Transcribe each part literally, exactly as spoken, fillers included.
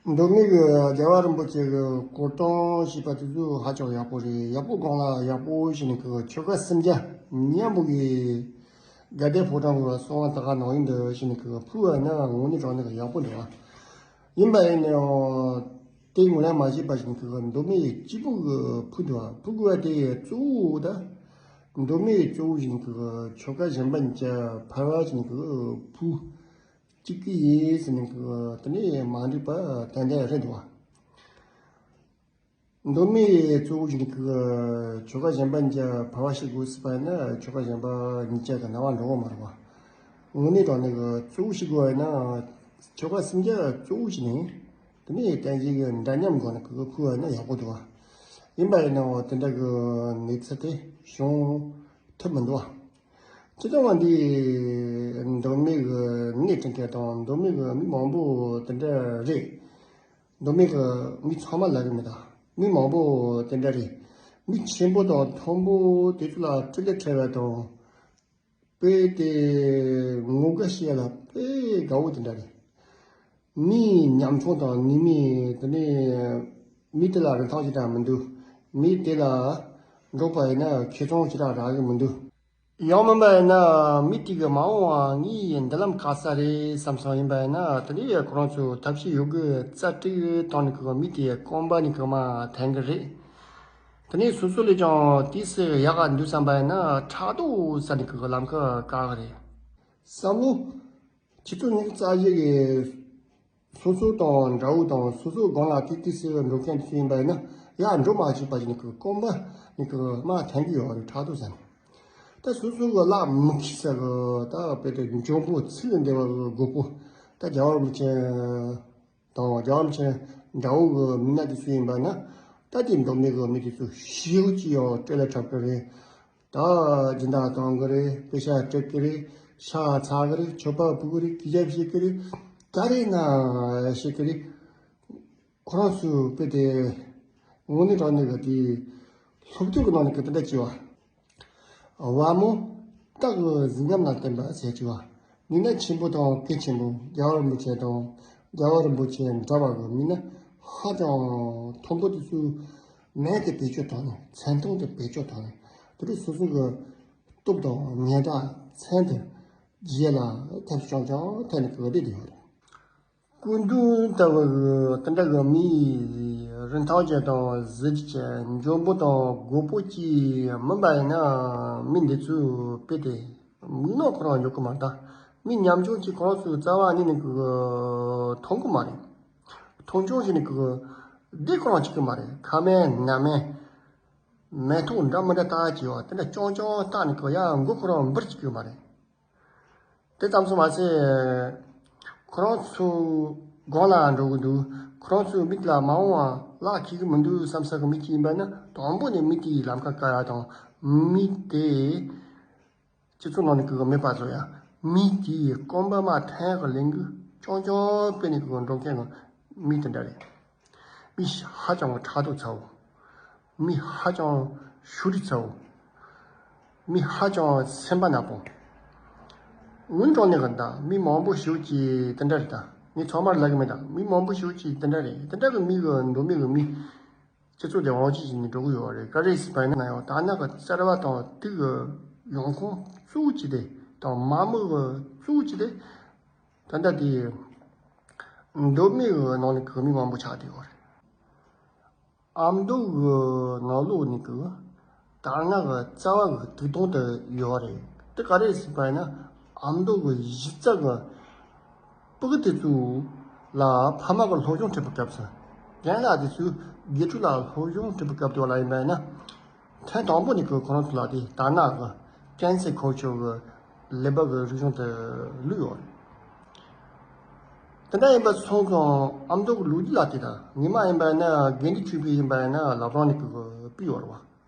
མདོ་སྨད་ཀྱི་རྒྱལ་བ་རིན་པོ་ཆེ་གི་སྐོར་གཏོང་བྱས་པ་དེ་ཚོ་ཧ་ཅང་ཡག་པོ་རེད། ཡག་པོ་སྒང་ལ་ཡག་པོ་བྱས་ནས་ཀྱི་ཆོལ་ཁ་སུམ་བརྒྱ་མཉམ་པོ་གི་དགའ་ལྡན་ཕོ་བྲང་གི་གསང་བ་དག་ནང་ཡིན་འདི་བྱས་ནས་ཀྱི་ཕུལ་བ་ན་དངོས་གནས་དྲང་གནས་ཀྱི་ཡག་པོ་འདུག་བ། ཡིན་པ་ཡིན་ནའང་དེ་ངོས་ལེན་མ་བྱས་པ་བྱས་ནས་ཀྱི་མདོ་སྨད་གཅིག་པུ་གི་ཕུལ་འདུག་བ། ཕུལ་དགོས་པ་དེ་གཙོ་བོ་ད་མདོ་སྨད་གཙོ་བོ་བྱས་ནས་ཀྱི་ཆོལ་ཁ་གཞན་པ་གཉིས་ཀ་ཕར་བ་བྱས་ནས་ཀྱི་ཕུལ། གཅིག་གི་ཡིན་ཟེར་ནས་ཀྱི་དེ་ནས་མ་འགྲིག་པ་ཏན་ཏན་རེད་འདུག་བ། མདོ་སྨད་གཙོ་བོ་ཞིག་ནས་ཀྱི་ཆོལ་ཁ་གཞན་པ་གཉིས་ཀ་ཕར་བ་བྱེད་དགོས་ཟེར་པ་ཡིན་ན་ཆོལ་ཁ་གཞན་པ་གཉིས་ཀ་གི་སྣང་བ་འགྲོ་གི་མ་རེད་བ། དངོས་གནས་དྲང་གནས་ཀྱི་གཙོ་བོ་ཞིག་དགོས་པ་ཡིན་ན་ཆོལ་ཁ་སུམ་བརྒྱ་གཙོ་བོ་ཞིག་ནས་དེ་ནས་བསྟན་བཅོས་ཀྱི་འདྲ་མཉམ་སྒོ་ནས་ཀྱི་ཕུལ་བ་ཡིན་ན་ཡག་པོ་འདུག་བ། ཡིན་པ་ཡིན་ནའང་དེ་འདྲ་གི་གནས་ཚུལ་དེ་བྱུང་ཐུབ་མི་འདུག་བ། སྤྱིར་བཏང་བ་འདི་མདོ་སྨད་གི་གནས་དེ་འདྲ་དང་མདོ་སྨད་གི་མི་མང་པོ་དེ་འདྲ་རེད། མདོ་སྨད་གི་མི་ཚང་མ་ལབ་གི་མི་འདུག་མི་མང་པོ་དེ་འདྲ་རེད། མི་ཆེན་པོ་དང་ཐོན་པོ་དེ་ཚོ་ལ་སྤྲེལ་ལད་ཁྲེལ་བ་དང་། དཔེ་དེ་ངོ་དགའ་བྱེད་ཡ་ལ་དཔེ་དགའ་བོ་དེ་འདྲ་རེད། མི་ཉམ་ཆུང་དང་ནུས་མེད་དེ་ནས་མི་དེ་ལ་རིན་ཐང་ཞེ་དྲག་མི་འདུག་མི་དེ་ལ་འགྲོགས་པ་ཡིན་ན་ཁེ་བཟང་ཞེ་དྲག་རག་གི་མི་འདུག་ཡང་མིན་པ་ཡིན་ན་མི་དེ་གི་མ་འོངས་པ་ངའི་མདུན་ལམ་ག་ས་རེད་བསམ་སོང་། ཡིན་པ་ཡིན་ན་དེ་ནས་ཁོ་རང་ཚོ་ཐབས་ཤེས་ཡོད་དགུ་རྩལ་སྤྲུགས་བཏང་ནས་ཀྱི་མི་དེ་རྐང་པ་ནས་ཀྱི་མར་འཐེན་གི་རེད། དེ་ནས་སོ་སོ་ལས་ཀྱང་དུས་སུ་ཡག་ག་འདུག་བསམ་པ་ཡིན་ན་ཕྲག་དོག་ཟ་ནས་ཀྱི་ལམ་ཁ་བཀག་གི་རེད། བསམ་བློ། ཁྱེད་ཚོ་ཉི་ཤུ་རྩ་བཞི་གི་སོ་སོ་དང་འདྲ་བོ་དང་སོ་སོའི་སྒང་ལ་ཏིག་ཏིག་སེ་འགྲོ་མཁན་དེ་ཚོ་ཡིན་པ་ཡིན་ན་ཡར་འགྲོ་མ་བཅུག་པ་ཞིག་ནི་ཀི་རྐང་པ་ནི་ཀི་མར་འཐེན་གྱི་ཡོད་རེད། ཕྲག་དོག་ཟ་ནས། ད་སོ་སོ་གི་བླ་མི་ཁི་ས་གི་ད་དཔེ་དེ་འཇོན་པོ་ཚུལ་ལ་འདེབས་པ་གི་རྒོད་པོ་ད་རྒྱལ་བ་རིན་པོ་ཆེ་དང་རྒྱལ་བ་རིན་པོ་ཆེ་འདྲ་བོ་གི་མི་སྣ་དེ་ཚོ་ཡིན་པ་ན་ད་དེ་མདོ་སྨད་གི་མི་དེ་ཚོ་ཞེ་པོ་ཅིག་ཡང་སྤྲེལ་ལད་འཁྲབ་གི་རེད། ད་སྦྱིན་བདག་གཏོང་གི་རེད། པེ་ཤ་སྤྲད་ཀྱི་རེད། ཤ་ཚ་གི་རེད། མཆོད་པ་ཕུལ་གི་རེད། སྐྱིད་ཤོད་བྱེད་ཀྱི་རེད། ག་རེ་ན་བྱེད་ཀྱི་རེད། ཁོ་རང་ཚོའི་དཔེ་དེ་དངོས་གནས་དྲང་གནས་ཀྱི་དེ་སློབ་དེབ་ཀྱི་ནང་ནས་ཀྱི་དེ་འདྲ་བྱས་པ། བ་མོ་སྟག་གི་གཟི་ཉམས་ལ་བརྟེན་པ་ཟེར་བྱས་པ། མི་སྣ་ཆེན་པོ་དང་གལ་ཆེན་པོ་རྒྱལ་བ་རིན་པོ་ཆེ་དང་རྒྱལ་བ་རིན་པོ་ཆེ་འདྲ་བ་གི་མི་སྣ་ཧ་ཅང་མཐོན་པོ་དེ་ཚོའི་མིང་དེ་བེད་སྤྱོད་བཏང་ནས་མཚན་མཐོང་དེ་བེད་སྤྱོད་བཏང་ནས་དེ་རིང་སོ་སོ་གི་སྟོབས་དང་སྙན་གྲགས་མཚན་དེ་རྗེས་ལ་ཐབས་ཤོར་ཀྱང་ཐད་ནས་གོ་བསྡད་ཡོད་རེད། སྐུ་མདུན་ལྟ་བུ་གི་དེ་འདྲ་གི་མི་རིན་ཐང་ཅན་དང་གཟི་བརྗིད་ཅན་འཇོན་པོ་དང་རྒོད་པོ་ཅིག་མིན་པ་ཡིན་ན་མི་འདི་ཚོའི་དཔེ་དེ་མིག་ནང་ཁོ་རང་འཇོག་གི་མ་རེད། ད་མི་ཉམ་ཆུང་ཅིག་ཁོ་རང་ཚོའི་རྩ་བ་ཉིད་ནས་གི་མཐོང་གི་མ་རེད། མཐོང་ཆུང་ཞིག་ནས་གི་བདེ་ཁོ་རང་བྱེད་གི་མ་རེད། ཁ་མེད་ནང་མེད་མེ་ཏོག་འདྲ་མི་འདྲ་བཏགས་ཀྱི་ཡོད། དེ་འདྲ་རྐྱང་རྐྱང་བཏགས་ནས་གི་ཡ་མགོ་ཁོ་རང་འབུར་བྱེད་གི་མ་རེད། དེ་ཙམ་སོང་མ་ཟད། ཁོ་རང་ཚོ་སྒང་ལ་འགྲོ་གི་འདུག་ཁོ་རང་ཚོའི་མིག་ལ་མ་འོངས་པ་ལག་འཁེལ་གི་མི་འདུག་བསམ་ས་གི་མི་གཅིག་ཡིན་པ་ན་དང་པོ་ནས་མི་དེའི་ལམ་ཁ་བཀག་ཡ་དང་། མི་དེ་སྤྱི་ཚོགས་ནང་ནས་གི་མེད་པ་བཟོ་ཡ། མི་དེའི་རྐང་པ་མར་འཐེན་གི་ལེན་གི་རྐྱང་རྐྱང་དཔེ་ནས་གི་འགྲོ་མཁན་གི་མི་དེ་འདྲ་རེད། མི་ཧ་ཅང་གི་ཕྲག་དོག་ཚ་བོ། མི་ཧ་ཅང་ཤུགས་རིག་ཚ་བོ། མི་ཧ་ཅང་སེམས་པ་ནག་པོ། དངོས་དྲང་གནས་གི་ད་མི་མང་པོ་ཞིག་གིས་དེ་འདྲ་རེད། ད་ངས་ཚང་མར་ལབ་གི་མེད། ད་མི་མང་པོ་ཞིག་གིས་དེ་འདྲ་རེད། དེ་འདྲ་གི་མི་གི་མདོ་སྨད་གི་མི་སྤྱི་ཚོགས་དེ་དབང་ཆ་ཞིག་ནས་འགྲོ་གི་ཡོད་རེད། ག་རེ་ཟེར་བ་ཡིན་ན་ཡང་དར་ནག་གི་རྩ་བ་དང་དེ་གི་ཡོང་ཁུངས་གཙོ་བོ་གཅིག་དེ་དང་མ་མོ་གི་གཙོ་བོ་གཅིག་དེ། ད་ལྟ་དེ་མདོ་སྨད་གི་ནང་ནས་གི་མི་མང་པོ་ཆགས་བསྡད་ཡོད་རེད། ཨ་མདོ་གི་ནང་ལོགས་ནས་གི་དར་ནག་གི་རྩ་བ་གི་སྟེང་དོན་དུ་ཡོད་རེད། དེ་ག་རེ་ཟེར་བ་ཡིན་ན་ཨ་མདོ་གི་གཞི་རྩ་གི་སྤུ་གུ་དེ་ཚོ་ལ་ཕ་མ་གི་སློབ་སྦྱོང་ཁྲིད་པའི་སྐབས་སུ། རྒན་ལགས་དེ་ཚོས་དགེ་ཕྲུག་ལ་སློབ་སྦྱོང་ཁྲིད་པའི་སྐབས་དུ་ལ་ཡིན་པ་ཡིན་ན། ཐེངས་དང་པོ་ནས་ཁོ་ཁོ་རང་ཚོ་ལ་དེ་དར་ནག་གི་ཀན་སི་ཁོ་ཆོ་གི་ཀླད་པ་གི་རིག་གཞུང་དེ་བླུགས་ཡོད་རེད། དེ་འདྲ་ཡིན་པ་སོང་ཙང་ཨ་མདོ་གི་ལོ་རྒྱུས་ལ་དེ་དང་ཉི་མ་ཡིན་པ་ཡིན་ན་དགེ་འདུན་ཆོས་འཕེལ་ཡིན་པ་ཡིན་ན་ལབ་རང་ནས་ཁོ་གི་སྤུས་ཡོད་རེད་བ།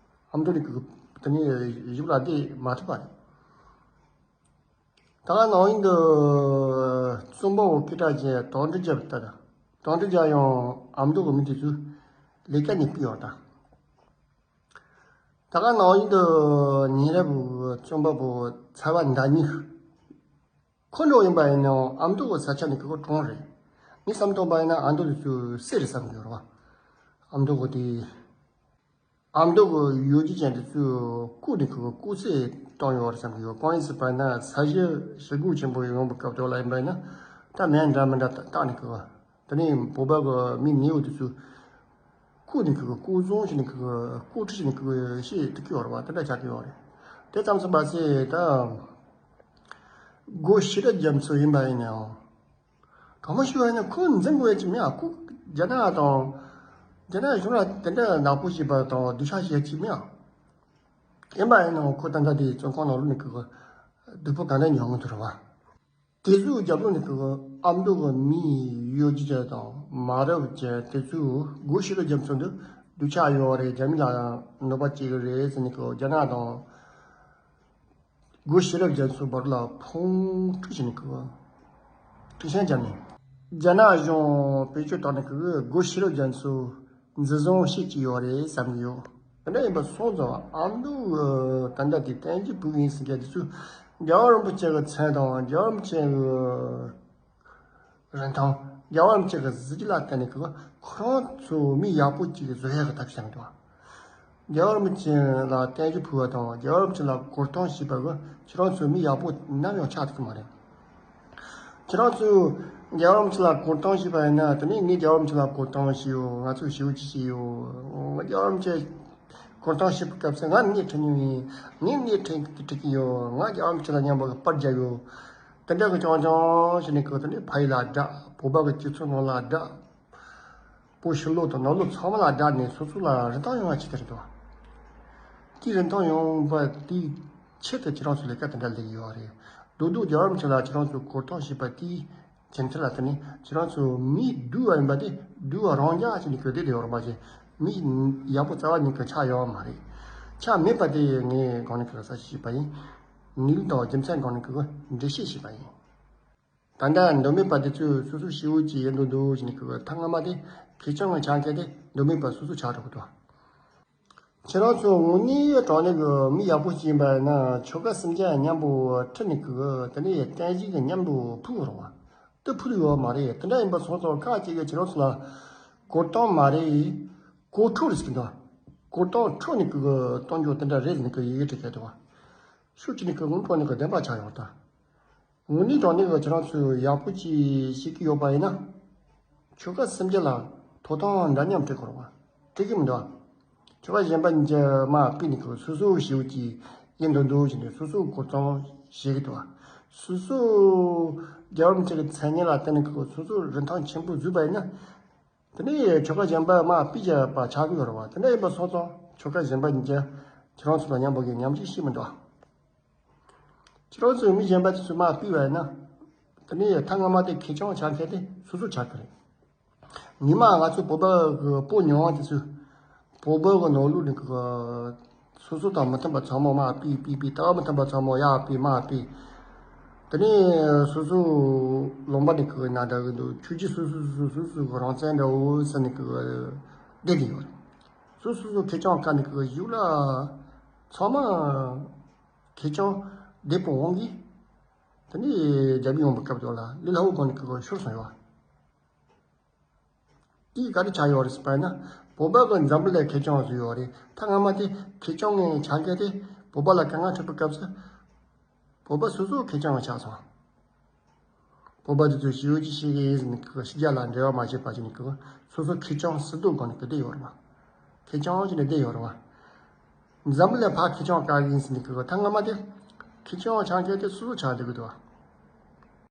ཨ་མདོ་ནས་ཁོ་གི་དེ་ནས་ཞིབ་ལ་བསྡད་མ་ཐུབ་པ་རེད། ད་ག་ནང་བཞིན་དུ་རྩོམ་པ་པོ་སྐད་གྲགས་ཅན་དོན་གྲུབ་རྒྱལ་ལྟར། དོན་གྲུབ་རྒྱལ་ཡང་ཨ་མདོ་གི་མི་དེ་ཚོའི་ལས་ཀ་ནས་སྤུས་ཡོད་ད། ད་ག་ནང་བཞིན་དུ་ཉེ་རབས་རྩོམ་པ་པོ་ཚ་བ་མདའ་སྨྱུག་ཁོ་འགྲོ་ཡིན་པ་ཡིན་ནའང་ཨ་མདོ་གི་ས་ཆ་ནས་ཁོ་གྲོངས་རེད། ངས་བསམ་བཏང་པ་ཡིན་ན་ཨ་མདོ་དེ་ཚོ་སེ་རེད་བསམ་གི་ཡོད་རེད་བ། ཨ་མདོ་གི་དེ། ཨ་མདོ་གི་ཡོད་རྒྱུ་ཅན་དེ་ཚོས་རྐུ་ནས་ཁོ་གི་རྐུ་སེ་བཏང་ཡོད་རེད་བསམ་གི་ཡོད། གང་ཡིན་ཟེར་བ་ཡིན་ན་ས་གཞི་ཞི་རྒོལ་ཆེན་པོ་ཡོང་བའི་སྐབས་དེ་ལ་ཡིན་པ་ཡིན་ན་ད་མེད་འདྲ་མི་འདྲ་བཏགས་ནས་ཁོ་གི། དེ་ནས་བོད་པ་གི་མི་ནེའུ་དེ་ཚོས་རྐུ་ནས་ཁོ་གི་རྐུ་བཟུང་བྱས་ནས་ཁོ་གི་རྐུ་འཕྲི་བྱས་ནས་ཁོ་གི་ཤི་འདུག་གི་ཡོད་རེད་བ། དེ་འདྲ་ཆགས་ཀྱི་ཡོད་རེད། དེ་ཙམ་ཙམ་མ་ཟད་ད་སྒོ་ཤེས་རབ་རྒྱ་མཚོ་ཡིན་པ་ཡིན་ནའང་། གང་མ་ཞུ་བ་ཡིན་ན་ཁོ་འཛིན་དགོས་ཡ་ཅིག་མེད་ཨ། ཁོ་རྒྱ་ནག་དང་། རྒྱ་ནག་གཞུང་ལ་དེ་འདྲ་ནག་པོ་བྱེད་པ་དང་སྡུག་ཆགས་བྱེད་ཡ་ཅིག་མེད་ཨ། ཡིན་པ་ཡིན་ནའང་ཁོ་ད་ལྟ་དེ་བཙོན་ཁང་ནང་ལོགས་ནས་ཁོ་སྡུག་པོ་ག་འདྲ་མྱོང་གི་འདུག་རེད་བ། དེ་ཚོའི་རྒྱབ་ལོགས་ནས་ཁོ་ཨ་མདོ་གི་མི་ཡོད་རྒྱུ་ཅན་དང་མ་རབས་ཅན་དེ་ཚོས་སྒོ་ཤེས་རབ་རྒྱ་མཚོ་འདི་སྡུག་ཆགས་ཡོད་རེད། རྒྱ་མི་ལ་གནོད་པ་བྱེད་གི་རེད་ཟེར་ནས་ཁོ་རྒྱ་ནག་དང་། སྒོ་ཤེས་རབ་རྒྱ་མཚོའི་བར་ལ་ཕུང་དཀྲུག་བྱས་ནས་ཁོ་དཀྲུག་ཤིང་བརྒྱབ་ནས། རྒྱ་ནག་གཞུང་བེད་སྤྱོད་བཏང་ནས་ཁོ་སྒོ་ཤེས་རབ་རྒྱ་མཚོ་འཛིན་བཟུང་བྱེད་ཀྱི་ཡོད་རེད་བསམ་གྱི་ཡོད། དེ་འདྲ་ཡིན་པ་སོང་ཙང་ཨ་མདོ་ད་ལྟ་དེ་བསྟན་འཛིན་ཕུན་ཡིན་ཟེར་མཁན་དེ་ཚོས་རྒྱལ་བ་རིན་པོ་ཆེ་གི་མཚན་དང་རྒྱལ་བ་རིན་པོ་ཆེ་གི་རིན་ཐང་། རྒྱལ་བ་རིན་པོ་ཆེ་གི་གཟི་བརྗིད་ལ་བརྟེན་ནས་ཁོ་ཁོ་རང་ཚོ་མི་ཡག་པོ་ཅིག་བཟོ་ཡག་གི་ཐབས་བྱས་འདུག་རྒྱལ་བ་རིན་པོ་ཆེ་ལ་བརྟན་བཞུགས་ཕུལ་བ་དང་རྒྱལ་བ་རིན་པོ་ཆེ་ལ་གུར་གཏོང་བྱས་པ་གི་ཁྱེད་རང་ཚོ་མི་ཡག་པོ་ནམ་ཡང་ཆགས་ཐུབ་ཀྱི་མ་རེད། ཁྱེད་རང་ཚོས་རྒྱལ་བ་རིན་པོ་ཆེ་ལ་གུར་གཏོང་བྱས་པ་ཡིན་ན། དེ་ནས་ངས་རྒྱལ་བ་རིན་པོ་ཆེ་ལ་གུར་གཏོང་བྱས་ཡོད། ང་ཚོས་ཞེ་པོ་ཅིག་བྱས་ཡོད། ང་རྒྱལ་བ་རིན་པོ་ཆེ་གུར་གཏོང་བྱེད་པའི་སྐབས་སུ་ང་སྣེ་ཁྲིད་མྱོང་ཡིན། ངས་སྣེ་ཁྲིད་ཀྱི་ཁྲིད་ཀྱི་ཡོད། ང་རྒྱལ་བ་རིན་པོ་ཆེ་ལ་མཉམ་པོ་པར་བརྒྱབ་ཡོད། དེ་འདྲ་གི་རྐྱང་རྐྱང་བྱས་ནས་ཁོ་དེ་ནས་ཕ་ཡུལ་ལ་བསྒྲགས། བོད་པ་གི་སྤྱི་ཚོགས་ནང་ལ་བསྒྲགས། བོད་ཕྱི་ལོགས་དང་ནང་ལོགས་ཚང་མ་ལ་བསྒྲགས་ནས་སོ་སོ་ལ་རིན་ཐང་ཡོང་བ་བྱེད་ཀྱི་རེད་དོ། དེའི་རིན་ཐང་ཡོང་བ་དེའི་ཆེད་དུ་ཁྱེད་རང་ཚོ་ལས་ཀ་དེ་འདྲ་ལས་ཀྱི་ཡོད་རེད། རྡོག་རྡོག་རྒྱལ་བ་རིན་པོ་ཆེ་ལ་ཁྱེད་རང་ཚོ་གུར་གཏོང་བྱས་པ་དེའི་རྒྱུ་མཚན་ལ་བརྟེན་ནས་ཁྱེད་རང་ཚོ་མི་སྡུག་པ་ཡིན་པ་དེ་སྡུག་པ་རང་རྐྱ་བྱས་ནས་གོ་བསྡད་ཡོད་རེད་མ་གཞི། མི་ཡག་པོ་རྩ་བ་ཉིད་ཀྱིས་ཆགས་ཡོད་མ་རེད། ཆགས་མེད་པ་དེ་ངས་གོང་ནས་ཁྱེད་ལ་གསལ་བཤད་བྱས་པ་ཡིན། གནས་ལུགས་དང་རྒྱུ་མཚན་གོང་ནས་ཁྱེད་ཀྱིས་འགྲེལ་བཤད་བྱས་པ་ཡིན། ད་ལྟ་མདོ་སྨད་པ་དེ་ཚོས་སོ་སོ་ཞེ་པོ་ཅིག་ཡིན་འདུག་འདུག་བྱས་ནས་ཁོ་ཐེངས་སྔ་མ་དེ་ཁེར་རྐྱང་གི་ཆ་རྐྱེན་དེ་མདོ་སྨད་པ་སོ་སོ་ཆགས་འགྲོ་གི་འདུག་ཁྱེད་རང་ཚོ་དངོས་གནས་དྲང་གནས་ཀྱི་མི་ཡག་པོ་ཞིག་ཡིན་པ་ཡིན་ན་ཆོལ་ཁ་སུམ་བརྒྱ་མཉམ་པོ་ཁྲིད་ནས་ཁོ་དེ་ནས་བསྟན་བཤིག་གི་མཉམ་དུ་ཕུལ་རོགས། དེ་ཕུལ་ཡོད་མ་རེད། དེ་འདྲ་ཡིན་པ་སོང་ཙང་ཁ་ཅིག་གིས་ཁྱེད་རང་ཚོ་ལ་གོ་སྟངས་མ་རེད། གོ་འཕྲོ་རེད་ཟེར་གི་འདུག་གོ་སྟངས་འཕྲོ་ནས་ཁོ་གཏོང་རྒྱུ་དེ་འདྲ་རེད་ཟེར་ནས་ཁོ་ཡི་གེ་བྲིས་བསྡད་འདུག་ཤུགས་ཆེ་ནས་ཁོ་དངོས་པོ་ནས་ཁོ་བདེན་པ་ཆགས་ཡོང་ད། དངོས་གནས་དྲང་གནས་ཀྱི་ཁྱེད་རང་ཚོས་ཡག་པོ་ཅིག་ཤེས་ཀྱི་ཡོད་པ་ཡིན་ན། ཆོལ་ཁ་སུམ་བརྒྱ་ལ་ཐོབ་ཐང་འདྲ་མཉམ་སྤྲད་དགོས་རེད་བ། སྤྲད་ཀྱི་མི་འདུག་ཆོལ་ཁ་གཞན་པ་གཉིས་ཀྱི་དམག་སྤེལ་ནས་ཁོ་སོ་སོ་ཞེ་པོ་ཅིག་ཡིན་འདུག་འདུག་བྱས་ནས་སོ་སོ་གོ་སྟངས་བྱེད་ཀྱི་འདུག་སོ་སོ་རྒྱལ་བ་རིན་པོ་ཆེ་གི་མཚན་སྙན་ལ་བརྟེན་ནས་ཁོ་སོ་སོ་རིན་ཐང་ཆེན་པོ་བཟོས་པ་ཡིན་ན། དེ་ནས་ཆོལ་ཁ་གཞན་པ་དམག་སྤེལ་བྱས་པ་ཆགས་ཀྱི་ཡོད་རེད་བ། དེ་འདྲ་ཡིན་པ་སོང་ཙང་ཆོལ་ཁ་གཞན་པ་གཉིས་ཀྱིས་ཁྱེད་རང་ཚོ་དང་མཉམ་པོ་གི་མཉམ་ཞུགས་བྱེད་མི་འདུག་ཁྱེད་རང་ཚོས་མི་གཞན་པ་དེ་ཚོས་དམག་སྤེལ་བ་ཡིན་ན། དེ་ནས་ཐེངས་སྔ་མ་དེ་ཁེར་རྐྱང་ཆགས་མཁན་དེ་སོ་སོ་ཆགས་ཀྱི་རེད། ཉི་མ་ང་ཚོ་བོད་པ་གི་སྤོ་ཉོ་བ་དེ་ཚོས་བོད་པ་གི་ནང་ལོགས་ནས་གི་སོ་སོ་དང་མི་མཐུན་པ་ཚང་མ་དམག་སྤེལ་སྤེལ་སྤེལ། ལྟ་བ་མི་མཐུན་པ་ཚང་མ་ཡར་སྤེལ་མར་སྤེལ། དེ་ནས་སོ་སོ་ལུང་པ་ནས་གི་ན་འདྲ་གི་འདུག་ཆོས་བརྒྱུད་སོ་སོ་སོ་སོ་སོ་གི་རང་བཙན་འདྲ་བོ་ཟེར་ནས་གི་བསྡད་ཀྱི་ཡོད་རེད། སོ་སོ་སོ་ཁེར་རྐྱང་བཀའ་ནས་གི་གཞུག་ལ་ཚང་མ། ཁེར་རྐྱང་བསྡད་པའི་དབང་གིས། དེ་ནས་རྒྱ་མི་ཡོང་བའི་སྐབས་དེ་ལ་ལས་སླ་བོ་སྒོ་ནས་ཁོ་ཤོར་སོང་ཡོད། དེས་ག་རེ་ཆགས་ཡོད་རེད་ཟེར་བ་ན། བོད་པ་གི་འཛམ་བུ་གླིང་ཁེར་རྐྱང་བཟོས་ཡོད་རེད། ཐེངས་སྔ་མ་དེ་ཁེར་རྐྱང་ངའི་ཆ་མཁན་དེ་བོད་པ་ལ་དཀའ་ངལ་འཕྲད་པའི་སྐབས་སུ། བོད་པ་སོ་སོ་ཁེར་རྐྱང་ཆགས་སོང་། བོད་པ་དེ་ཚོས་ཞེ་པོ་ཅིག་ཤེས་ཀྱི་ཡིན་ཟེར་ནས་ཁོ་ཕྱི་རྒྱལ་ལ་འབྲེལ་བ་མ་བྱས་པ་བྱས་ནས་ཁོ་སོ་སོ་ཁེར་རྐྱང་སི་ཏུ་སྒོ་ནས་ཁོ་བསྡད་ཡོད་རེད་བ། ཁེར་རྐྱང་བྱས་ནས་བསྡད་ཡོད་རེད་བ། འཛམ་བུ་གླིང་ཕར་ཁེར་རྐྱང་བཀག་གི་ཡིན་ཟེར་ནས་ཁོ་ཐེངས་སྔ་མ་དེ་ཁེར་རྐྱང་ཆགས་མཁན་དེ་སོ་སོ་ཆགས་བསྡད་ཀྱི་འདུག་བ།